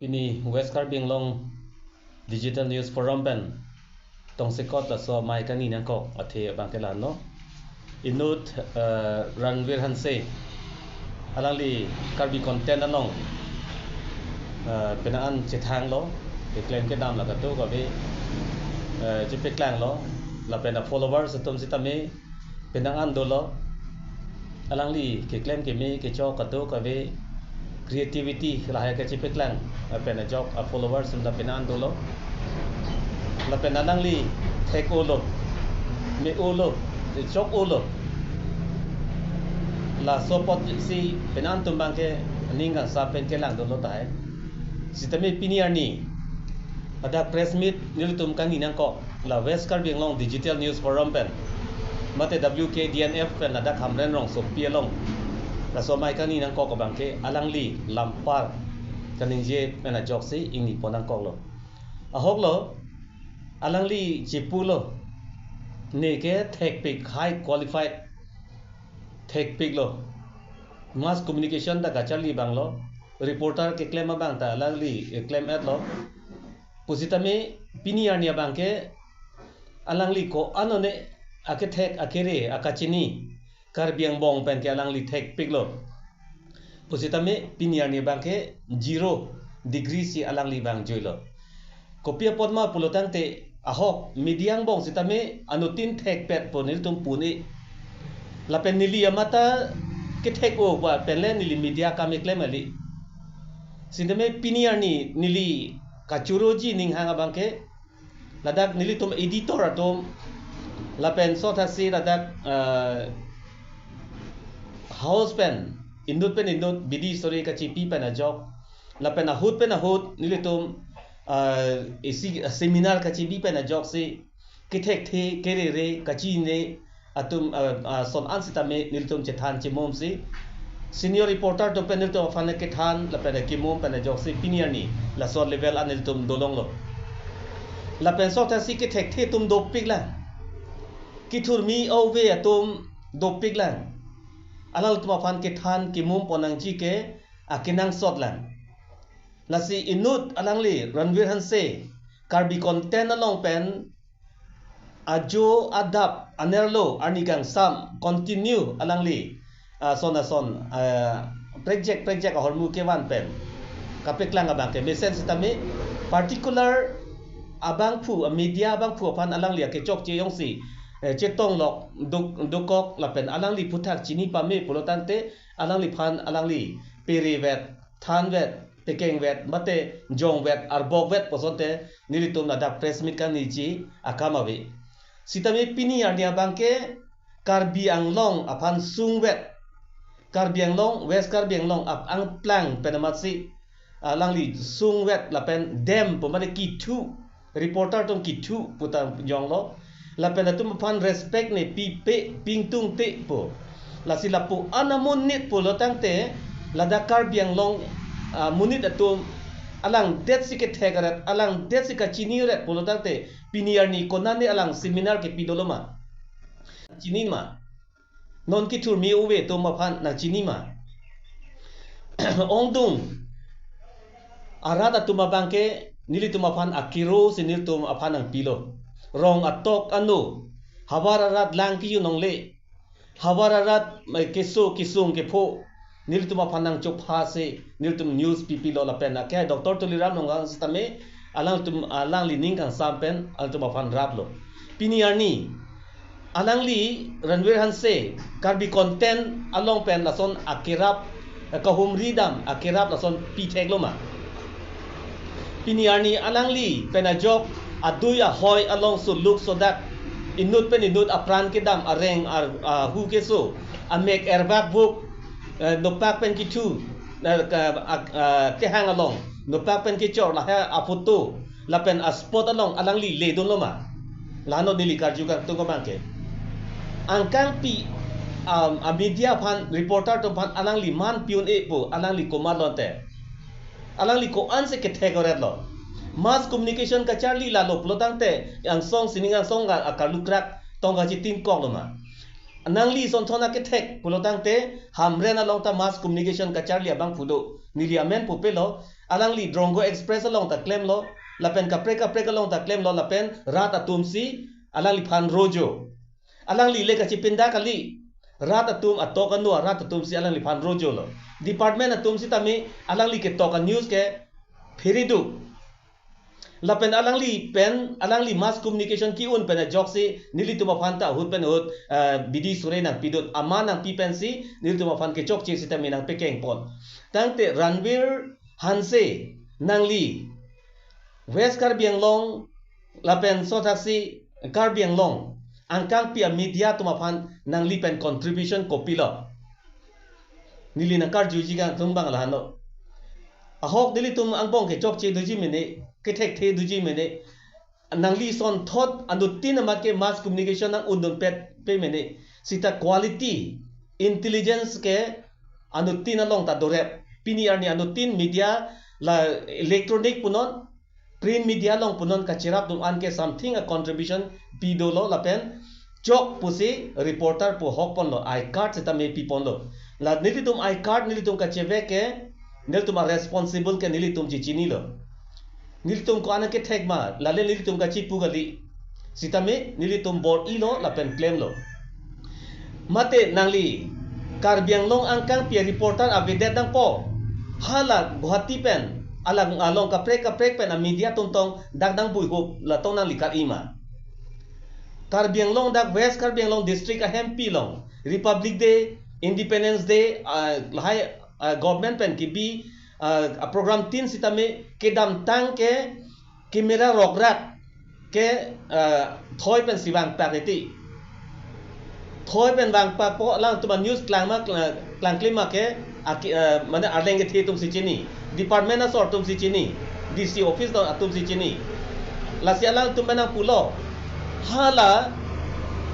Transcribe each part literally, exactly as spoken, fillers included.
Pini West Karbi Anglong Digital News Forum pen tongsekot laso amei kangni nangkok athe abang ke la-anlo. Inut, eh, Ranveer Hanse, alangli Karbi content along, eh, penang an chethanglo, keklem kedam la kadokave, eh, chepaklanglo, lapen a-followers atum sitame penang an dolo. Alangli keklem keme kechok kadokave, creativity lahai kachepaklang, lapen ajok a-followers atum ta penang an dolo. Lapen alangli thek-olo, me-olo, chok-olo. Laso apotsi penang an atum abang ke aning kangsam pen kelang dolo tahai. Sitame pini arni ladak press meet nelitum kangni nangkok, la West Karbi Anglong Digital News Forum pen, mate W K D N F pen ladak Hamren rongsopi along laso amei kangni nangkok abang ke alangli lampar kaningje pen ajoksi ingni pon nangkoklo. Ahoklo, alangli chepulo, ne ke thekpik, high qualified thekpiklo. Mass communication ta kacharli abanglo, reporter keklem abang ta alangli keklem-etlo. Pusitame pini arni abang ke alangli ko-an one akethek akere akachini Karbi angbong pen ke alangli thekpiklo. Pusitame pini arni abang ke zero degree si alangli abang juilo. Kopi apot ma pulo tangte ahok media angbong sitame anuttin thekpet pu nelitum pu-un-e. Lapen neli amat ta kethek-o pu pen le neli media akam keklem kali. Sitame pini arni neli kachoroji ninghang abang ke ladak nelitum editor atum, lapen sothaksi ladak, eh, house pen, inut pen inut bidi sore kachipi pen ajok, lapen ahut pen ahut nelitum, eh, isi seminar kachibi pen ajoksi kethekthe kerere kachini atum, eh, eh, ason an sitame nelitum chethan chemumsi senior reporter atum pen nelitum aphan kethan lapen kemum pen ajoksi pini arni laso level an nelitum dolonglo. Lapen sothaksi kethekthe atum dopiklang, kethurmi ove atum dopiklang, alangtum aphan kethan kemum ponnangji ke akenangsotlang. Lasi inut alangli Ranveer Hanse Karbi content along pen ajo adap anerlo arni kangsam continue alangli, ah, ason ason, ah, prekjak prekjak ahormu kevan pen kapeklang abang ke mesen sitame particular abangphu, ah, media abangphu aphan alangli akechokche jongsi, eh, chetonglok duk-, dokok lapen alangli aphuthak chini pame pulo tangte alangliphan alangli perevet, thanvet, tekengvet, mate jongvet, arbokvet pu asonte nelitum ladak press meet kangniji akam ave. Sitame pini arni abang ke Karbi Anglong aphan sungvet, Karbi Anglong, West Karbi Anglong ap angplang pen amatsi alangli sungvet lapen dem pu mane kethu, reporter atum kethu pu ta jonglo. Lapen atum aphan respect ne pipe pingtungte pu. Lasi lapu-an amonit pulo tangte ladak Karbi Anglong, ah, monit atum alangdetsi kethek-ret, alangdetsi kachini-ret pulo tangte pini arni konane alang seminar kepi dolo ma? Chini ma? Non kethurmi ove atum aphan nangchini ma? Ongdung arat atum abang ke nelitum aphan akiro si nelitum aphan nangpilo. Rong atok ano, havar arat lang kejun longle, havar arat, eh, keso kesung kepho nelitum aphan nangchopha si nelitum news pipilo lapen ake Doctor Tuliram Ronghang sitame alangtum, alangli ning kangsam pen alangtum aphan raplo. Pini arni alangli Ranveer Hanse Karbi content along pen lason akerap, eh, kahumri dam akerap lason pitheklo ma? Pini arni alangli pen ajok adui ahoi along suluk sodak inut pen inut apran kedam areng ar-, ahu keso amek erbak buk, eh, nopak pen kethu, eh, ka-, ak-, ah, kehang along nopak pen kechor lahai aphoto lapen aspot along alangli ledunlo ma? Lano neli karju kangtung abang ke. Angkangpi, um, a media aphan, reporter atum aphan alangli man pi-un-e pu alangli komatlo ante? Alangli ko-ansi kethek-retlo? Mass communication kacharli lalo pulo tangte angsong sining angsong a-, akarlukrak tong kachitin koklo ma? Nangli sonthon akethek pulo tangte Hamren along ta mass communication kacharli abangphu do. Neli amen pupelo, Alangli Drongo Express along ta klemlo, lapen kaprek kaprek along ta klemlo, lapen rat atum si alangliphan rojo. Alangli le kachipinda kali, rat atum atok anu, rat atum si alangliphan rojolo. Department atum sitame alangli ketok a-news ke phiri do. Lapen alangli pen, alangli mass communication ki-un pen ajoksi nelitum aphan ta ahut pen ahut, eh, bidi sore nangpidun, aman nangpi pensi nelitum aphan kechokche sitame nangpekeng pon. Tangte Ranveer Hanse, nangli West Karbi Anglong lapen sothaksi Karbi Anglong angkangpi a-media atum aphan nangli pen contribution kopilo? Neli nangkarjuji kangtung abang lahenlo. Ahok nelitum angbong kechokche doji mene, kethekthe doji mene. Nangli sonthot anuttin amat ke mass communication nang-undun pet pe mene. Sita quality, intelligence ke anuttin along ta dorep. Pini arni anuttin media, la electronic punon, print media along punon, kacherap atum an ke something a-contribution pi dolo, lapen chok pusi reporter pu hok ponlo, I card sitame pi ponlo. La nelitum I card nelitum kachevek ke, nelitum a-responsible ke nelitum chechinilo. Nelitum ko-an kethek ma, lale nelitum kachipu kali. Sitame nelitum bor-ilo lapen klemlo. Mate nangli Karbi Anglong angkangpi a-reporter avedet nangpo. Hala Guwahati pen, alang along kaprek kaprek pen a-media atum tong dak nangbuihup, la tong nangli kar-i ma? Karbi Anglong, dak West Karbi Anglong District ahempi along Republic Day, Independence Day, ah, lahai, ah, government pen kebi, ah, program tin sitame kedamtang ke camera rokrak ke, ah, thoi pensi vangpak eti. Thoi pen vangpakpo, alangtum a-news klang ma, klang, klangkle ma ke, aki, ah, mane arleng kethe atum si chini, department asor atum si chini, D C office do atum si chini. Lasi alangtum pen nangpulo. Hala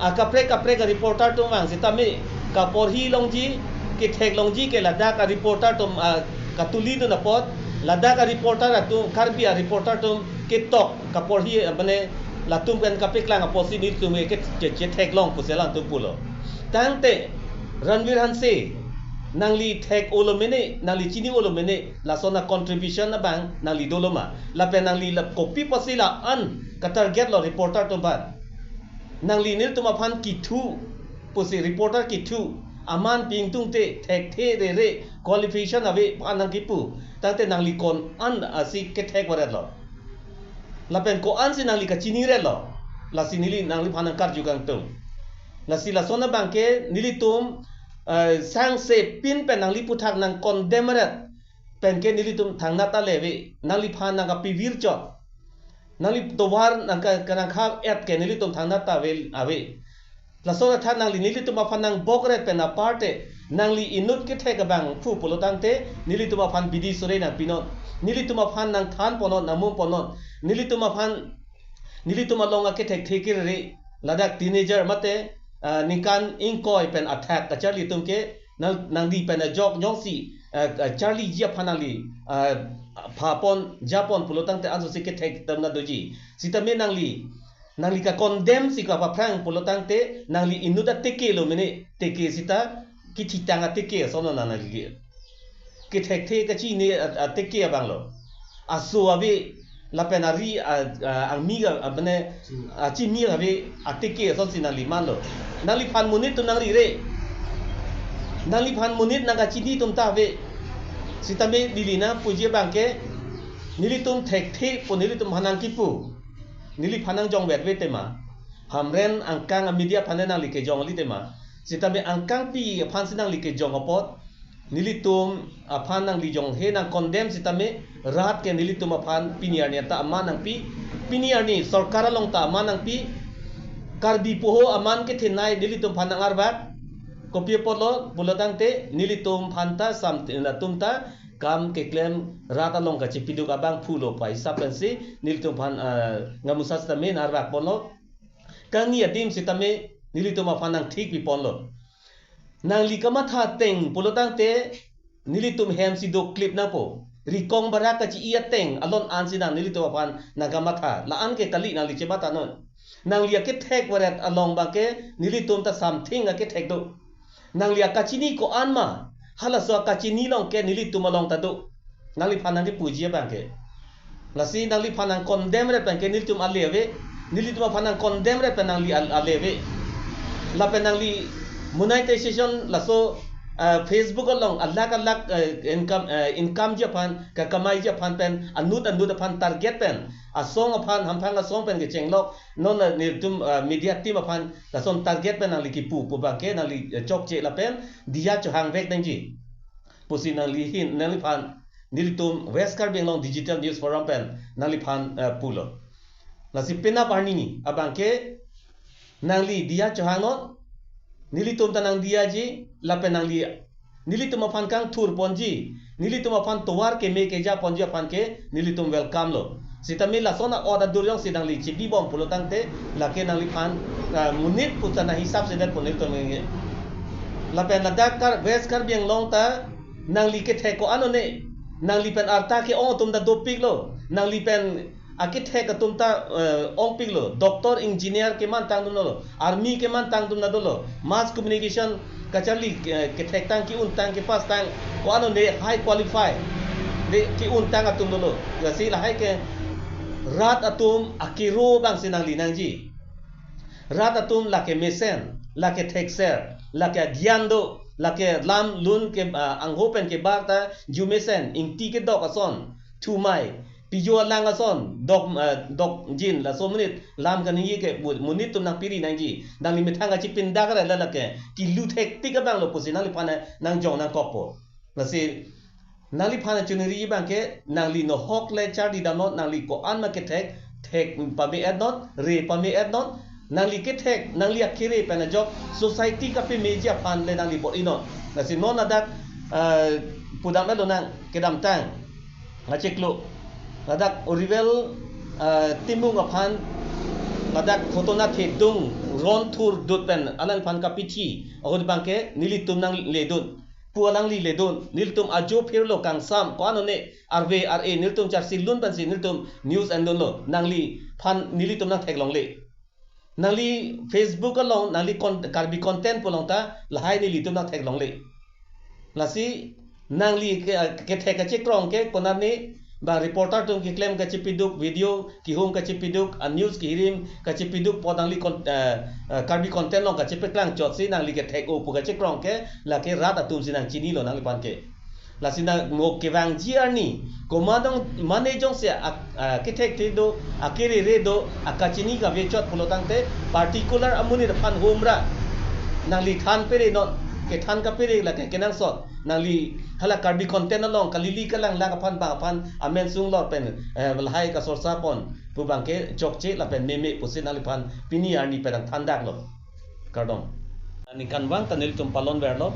akaprek kaprek a-reporter atum vang sitame kaporhi longji, kethek longji ke ladak a-reporter atum, ah, katulidun apot, ladak a-reporter atum, Karbi a-reporter atum ketok kaporhi, ah, mane latum pen kapeklang apotsi nelitum ke che, che, chetheklong pusi alangtum pulo. Tangte Ranveer Hanse, nangli thek-olo mene, nangli chini-olo mene, lason a-contribution abang nangli dolo ma? Lapen nangli la kopi pusi la-an ka-target lo reporter atum aphan? Nangli nelitum aphan kithu pusi, reporter kithu, aman pingtung te, thekthe rere, qualification ave pu-an nangkipu. Tangte nangli ko-an asi kethek varetlo? Lapen ko-ansi nangli kachiniretlo? Lasi neli nangliphan nangkarju kangtung. Lasi lason abang ke nelitum, eh, sangse pin pen nangli aphuthak nang-condemn ret pen ke nelitum thangnat ta le ave, nangliphan nangkapivirchot. Nangli tovar nangka, kanangkha-et ke nelitum thangnat ta ave, ave. Laso athan nangli nelitum aphan nangbokret pen aparte, nangli inut kethek abang phu pulo tangte, nelitum aphan bidi sore nangpinon. Nelitum aphan nangthan ponnon, nangmung ponnon. Nelitum aphan, nelitum along akethekthe kerere, ladak teenager mate, ah, ningkan ingkoi pen athak kacharli atum ke, nang, nangli pen ajok jongsi, ah, ah, charliji aphan nangli, ah, phapon, japon pulo tangte ansose kethek damna doji. Sitame nangli, nangli ka-condemn si kapaphrang pulo tangte, nangli inut ateke lo mene, teke sita, kithitang ateke ason lo nangli. Kethekthe kachini a, ateke abang lo. Aso ave, lapen ari a, a, angmi ka, a, mane, a, chimi ave, ateke asonsi nangli manlo. Nangliphan monit atum nangrire. Nangliphan monit nangkachini atum ta ave. Sitame neli nangpuji abang ke, nelitum thekthe pu nelitum aphan nangkipu, neliphan nangjong vet ave tema? Hamren angkang a-media aphan nangli kejong kali tema? Sitame angkangpi aphansi nangli kejong apot, nelitum aphan nangli jonghe nang-condemn sitame, rat ke nelitum aphan pini arni ta aman nangpi, pini arni sorkar along ta aman nangpi, Karbi poho aman kethenei nelitum aphan nang-arvak. Kopi apotlo pulo tangte, nelitum aphan ta sam, latum ta kam keklem, rat along kachipiduk abang phulo pu ahisap pensi nelitum aphan, ah, Gaonbura sitame nang-arvak ponlo. Kangni adim sitame nelitum aphan nangthik pi ponlo. Nangli kamatha ateng pulo tangte, nelitum hem si doklip nangpo. Rikong barak kachi-i ateng alon ansi nang nelitum aphan nangkamatha. La-an ke kali nangli chemathanon. Nangli akethek varet along abang ke nelitum ta something akethek do. Nangli akachini ko-an ma? Halaso akachini along ke nelitum along ta do. Nangliphan nangkepuji abangke. Lasi nangliphan nang condemn ret pen ke nelitum ale ave. Nelitum aphan nang condemn ret pen nangli al-, ale ave. Lapen nangli monetization laso, ah, Facebook along alakh alakh, eh, income, eh, income ji aphan, kakamaiji aphan pen, anut anut aphan target pen, asong aphan, hamphang asong pen kechenglok, non, eh, nelitum, ah, media team aphan lason target pen nangli kipu, pu abangke nangli, eh, chokche lapen diya chohang vek nangji pusi nangli hin, nangliphan, nelitum West Karbi Anglong Digital News Forum pen nangliphan, eh, pulo. Lasi penap arni abangke nangli diya chohangnon, nelitum ta nangdiyaji, lapen nangli nelitum aphan kangthur ponji, nelitum aphan tovar keme keja ponji aphan ke nelitum welcome lo. Sitame lason a-order dur jongsi nangli chibibom pulo tangte, lake nangliphan, ah, monit pu ta nanghisap sedet pu nelitum nge. Lapen ladak Kar-, West Karbi Anglong ta nangli kethek ko-an one, nangli pen arta ke-ong atum ta dopiklo, nangli pen akethek atum ta, eh, ongpiklo, doctor, engineer keman tangdun dolo, army keman tangdun dolo, mass communication kacharli, eh, kethek tang, ke-un tang, ke-pass tang, ko-an one high qualify de ke-un tang atum dolo. Lasi lahai ke rat atum akero abangsi nangli nangji. Rat atum lake mesen, lake thekser, lake agyan do, lake lam lun ke, ah, angho pen kebar ta ju mesen, ingti kedok ason, thumai, pijo alang ason, dok, ah, dokjin, laso monit lam kaningje ke bu-, monit atum nangpiri nangji. Nangli methang kachipindak ra la lake kilu thektik abang lo pusi nangliphan nangjong nangkokpo. Lasi nangliphan chuniri abangke nangli nohok le charli damnon, nangli ko-an ma kethek, thek pame-etnon, re pame-etnon, nangli kethek, nangli akere pen ajok society kapemeji aphan le nangli bor-inon. Lasi non ladak, eh, pudam lonang kedamtang, ngachiklo, ladak Urivel, eh, Timung aphan ladak Khotona thedung ron thur dut pen alangliphan kapithi ahut abangke nelitum nangledun pu alangli ledun, nelitum ajo phirlo, kangsam ko-an one arve ar-e nelitum charsi lun pensi nelitum news endunlo, nangliphan nelitum nangtheklongle. Nangli Facebook along, nangli con-, Karbi content pu along ta lahai nelitum nangtheklongle. Lasi nangli ke, kethek kachekrong ke konane ba reporter atum keklem kachipiduk, video kehum kachipiduk, a news kehirim kachipiduk pu nangli con-, eh, eh, Karbi content along kachipeklang chotsi nangli kethek-o pu kachekrong ke lake rat atumsi nangchinilo nangliphan ke. Lasi nang mo kevangji arni, komat dong mane jongsi a, a, kethek the do, akere re do, akachini kave chot pulo tangte, particular amonit aphan humra nangli than perenon, kethan kapere lake kenangsot, nangli hala Karbi content along kalili kalang lak aphan bang aphan amen sunglor pen, eh, lahai kasorsa pon pu abangke chokche lapen meme pusi nangliphan pini arni pen nangthandaklo. Kardom. Ningkan vang ta nelitum palon verlo.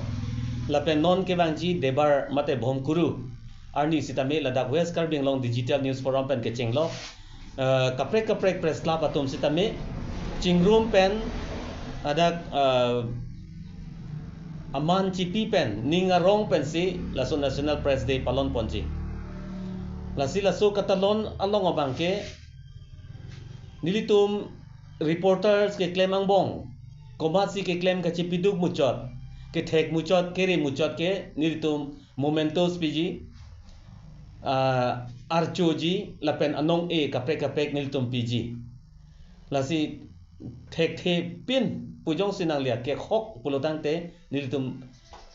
Lapen non kevangji Debar mate Bhomkuru arni sitame ladak West Karbi Anglong Digital News Forum pen kechenglo. Eh, kaprek kaprek press club atum sitame chingrum pen ladak, eh, aman chipi pen ning arong pensi laso National Press Day palon ponji. Lasi laso katalon along abangke nelitum reporters keklem angbong, komatsi keklem kachipiduk muchot, kethek muchot, kere muchot ke nelitum mementos piji, ah, archoji, lapen anong-e kaprek kaprek nelitum piji. Lasi thekthe pin pu jongsi nangli akehok pulo tangte nelitum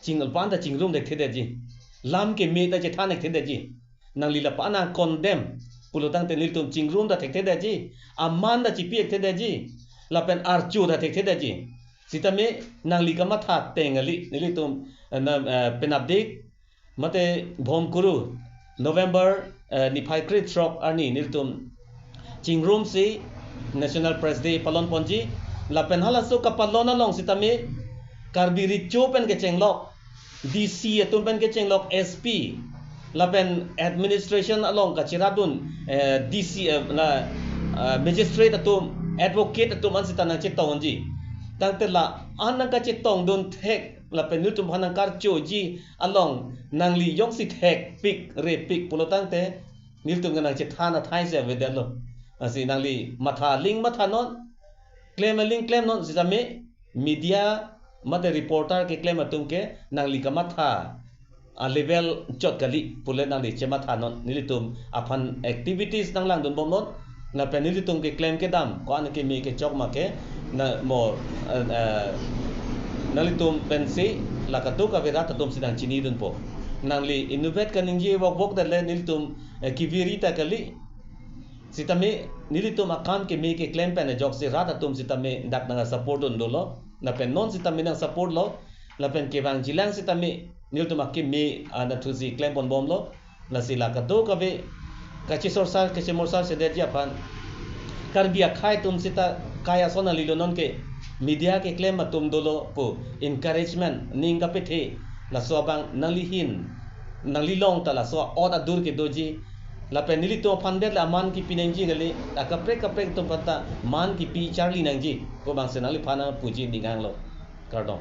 ching alpan ta chingrum thekthedetji. Lam keme ta chethan thekthedetji. Nangli lapu-an nang condemn pulo tangte nelitum chingrum ta thekthedetji, aman ta chipi-ekthedetji, lapen archo ta thekthedetji. Sitame nangli kamatha teng kali, nelitum, eh, na, eh, penapdik mate Bhomkuru November, eh, niphai krethrok arni nelitum chingrumsi National Press Day palon ponji, lapen halaso kapalon along sitame Karbi Recho pen kechenglok, D C atum pen kechenglok, S P, lapen administration along kachiradun, eh, D C, eh, na, eh, magistrate atum, advocate atum an sita nangchetongji. Tangte la-an nangkachetongdun thek, lapen nelitum aphan nangkarchoji along, nangli jongsi thekpik, repik pulo tangte, nelitum ke nangchethan athai si avedetlo. Lasi nangli matha aling mathanon, klem aling klemnon, sitame media mate reporter keklem atum ke nangli kamatha a level chot kali pule nangli chemathanon, nelitum aphan activities nanglangdunbomnon. Lapen nelitum keklem kedam ko-an keme kechok ma ke na mo, eh, eh, nanglitum pensi la kadokave rat atum si nangchinidunpo. Nangli innovate kaningje wok wok dale nelitum, eh, keveri ta kali. Sitame nelitum akam keme keklem pen ajoksi rat atum sitame dak nang support dun dolo. Lapen non sitame nang support lo. Lapen kevangjilang sitame nelitum akeme anatthusi klem ponbomlo. Lasi la kadokave kachesorsar kachemorsar sedetji aphan Karbi akhei atum sita kai ason alilo nonke media keklem atum dolo pu encouragement ning kapethe. Laso abang nanglihin nanglilong ta laso ot adur kedoji. Lapen nelitum aphan bet la man kipi nangji kali, akaprek kaprek atum aphan ta man kipi charli nangji pu abangsi nangliphan nangpuji ning hanglo. Kardom.